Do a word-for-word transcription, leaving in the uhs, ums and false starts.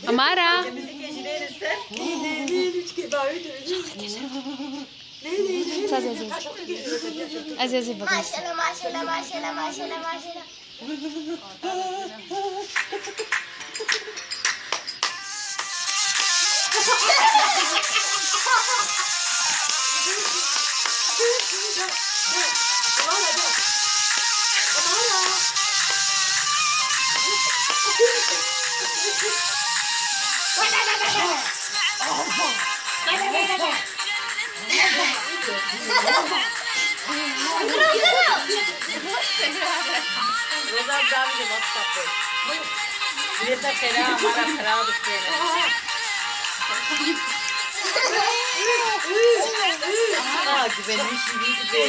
Amara. Saz, saz, saz. Ez, ez, ez, bakın. Maşallah, maşallah, maşallah, maşallah, maşallah. Roza davide WhatsApp. Lesa kera mara kara bistene. Aa, güvenmiş gibi gibi.